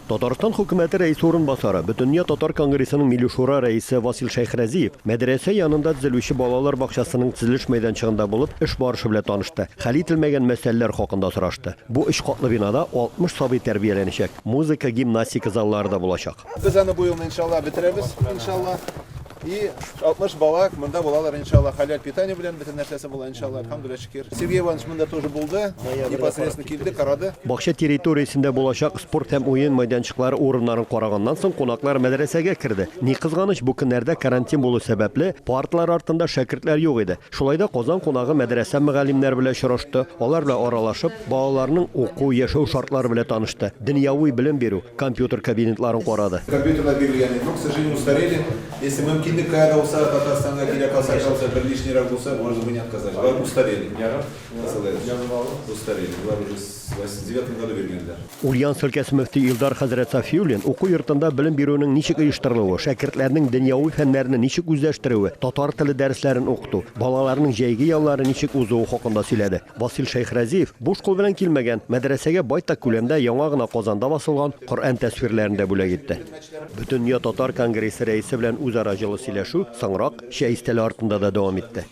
Татарстан хөкүмәте рәисе урынбасары, Бөтендөнья татар конгрессының Милли Шура рәисе Васил Шәйхразиев мәдрәсә янында төзелүче балалар бакчасының төзелеш мәйданчыгында булып, эш барышы белән танышты, хәл ителмәгән мәсьәләләр хакында сорашты. Бу өч катлы бинада 60 сабый тәрбияләнәчәк, музыка, гимнастика заллары да булачак. Без аны бу елны, иншалла, бетерәбез, иншалла. И 60 бала монда булалар, иншалла, халяль питание белән бөтен нәрсәсе була, иншалла, әлхәмдүлилләһ, шөкер. Сергей Иванович монда тоже булды, непосредственно килде, карады. Бакча территориясендә булачак спорт һәм уен мәйданчыклары урыннарын караганнан соң, кунаклар мәдрәсәгә керде. Ни кызганыч, бу көннәрдә карантин булу сәбәпле, парталар артында шәкертләр юк иде. Шулай да Казан кунагы мәдрәсә мөгаллимнәре белән очрашты, алар белән аралашып, балаларның уку, яшәү шартлары белән танышты, дөньяви белем бирү, компьютер кабинетларын карады. Компьютерлар бирелгән иде, но, к сожалению, устарели. Если мөмкинлек кая да булса, Татарстанга килә калса, калса, бер лишнийрак булса, может, мы не отказались. Болар устарели. Устарели. Болар уже с девятом году биргәннәр. Ульяновск өлкәсе мөфти Илдар хәзрәт Сафиуллин уку йортында белем бирүнең ничек оештырылуы, шәкертләрнең дөньяви фәннәрне ничек үзләштерүе, татар теле дәресләрен укыту, балаларның җәйге яллары ничек узуы хакында сөйләде. Васил Шәйхразиев буш кул белән килмәгән, мәдрәсәгә байтак күләмдә яңа гына Казанда басылган Коръән тәсфирләрен дә бүләк итте. Бөтендөнья татар конгрессы рәисе белән үзара җылы сөйләшү соңрак чәй өстәле артында да дәвам итте.